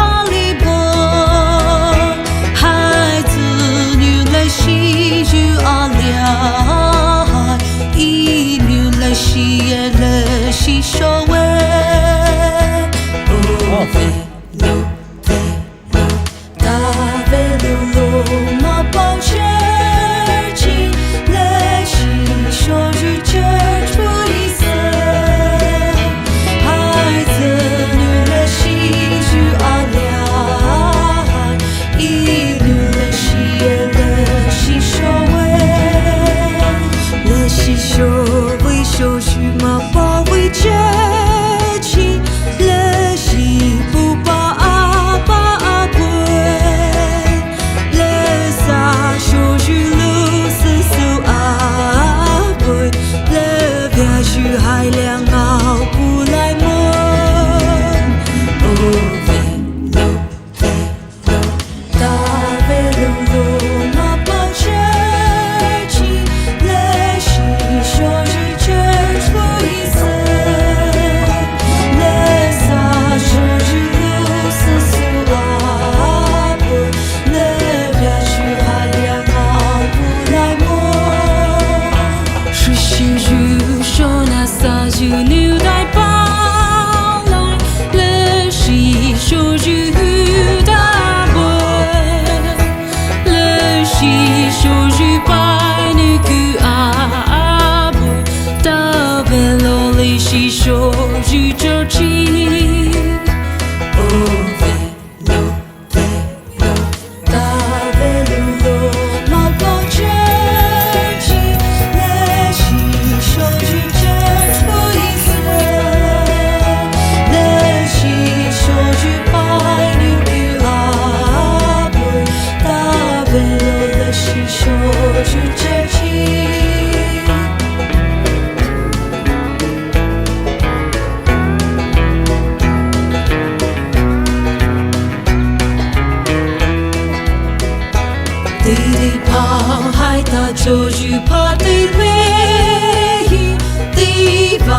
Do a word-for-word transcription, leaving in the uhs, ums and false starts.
alibo, hai tsü nou leshi ju alia hai, e nou leshi e leshi showe. Oh, tave lo, tave lo, tave lo, mapao church, leshi shoyu church puise. Hai tsü nou leshi ju alia hai, e nou leshi e leshi showe. Leshi showe shoyu mapao we church, leshi pupa apa apwe. Lesa shoyu lu sesu apwe. Levia ju hai liangao pulai mo. Ove lo, tave lo, mapao church, leshi shoyu church puise. Lesa shoyu lu sesu apwe. Levia ju hai liangao pulai mo. Shishiyu shona sayu nou dai paolai, leshi shoyu hu dabo, leshi shoyu pai nou ku abo, tave lo leshi shoyu church. Ove lo, tave lo, mapao church, leshi shoyu church puise. Leshi shoyu pai nou ku abo, tave lo leshi shoyu church. Tiri pa hai ta shoyu pa tiri hi, tiri pa